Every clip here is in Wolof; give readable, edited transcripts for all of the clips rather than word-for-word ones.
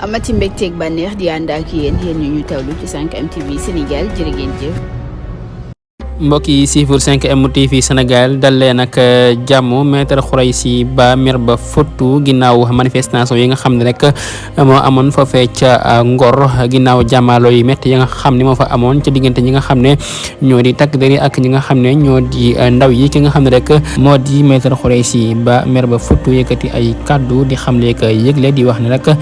amati mbégteeg bànneex di ànd ak yéen ñu tawlu ci 5M TV Sénégal jërë ngeen jëf. mbokk yi siifur 5M TV Sénégal dal leen ak jàmm Maître Khoureychi Ba mer ba fottu ginnaaw manifestation yi nga xam ne rek moo amoon foofee ca Ngor ginnaaw jàmmaalo yu métti yi nga xam ne moo fa amoon ca diggante ñi nga xam ne ñoo di takk der yi ak ñi nga xam ne ñoo di ndaw yi ki nga xam ne rek moo di Maître Khoureychi Ba mer ba fottu yëkkati ay kaddu di xamle ak yëgle di wax ne rek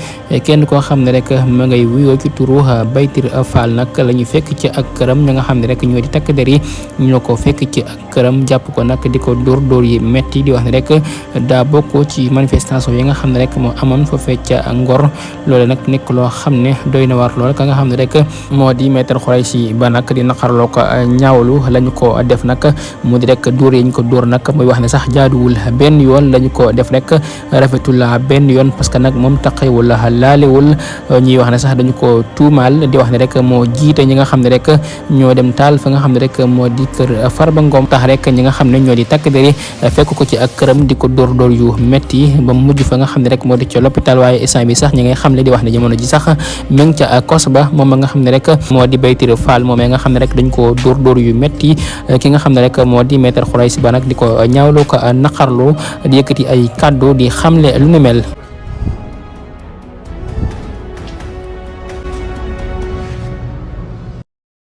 kenn koo xam ne rek ma ngay wuyoo ci turu Baytir Fall nag la ñu fekk ci ak këram ñi nga xam ne rek ñoo di takk der yi ñu ko fekk ci ak këram jàpp ko nag di ko dóor yi metti di wax ne rek daa bokk ci manifestation yi nga xam ne rek moo amoon foofee ca Ngor loole nag nekk loo xam ne doy na war lool ka nga xam ne rek moo di Maître Khoureychi Ba nag di naqarloo ko ñaawlu lañu ko def nag mu di rek dóor yi ñu ko dóor nag muy wax ne sax jaaduwul benn yoon lañu ko def rek rafetul benn yoon parce que nag moom taqewul laalewul ñuy wax ne sax dañu ko tuumaal di wax ne rek moo jiite ñi nga xam ne rek ñoo dem taal fa nga xam ne rek moo di kër Farba Ngom tax rek ñi nga xam ne ñoo di takk deri fekk ko ci ak këram di ko dóor yu metti ba mujj fa nga xam ne rek moo di ca l'hôpital waaye instant bi sax ñi ngay xam le di wax ne jamono ji sax mi ngi ca kos ba moom nga xam ne rek moo di Baytir Fall moom nga xam ne rek dañ ko dóor yu metti ki nga xam ne rek moo di Maître Khoureychi Ba nag di ko ñaawloo ko naqarlu di yëkkati ay kaddu di xamle lu ne mel.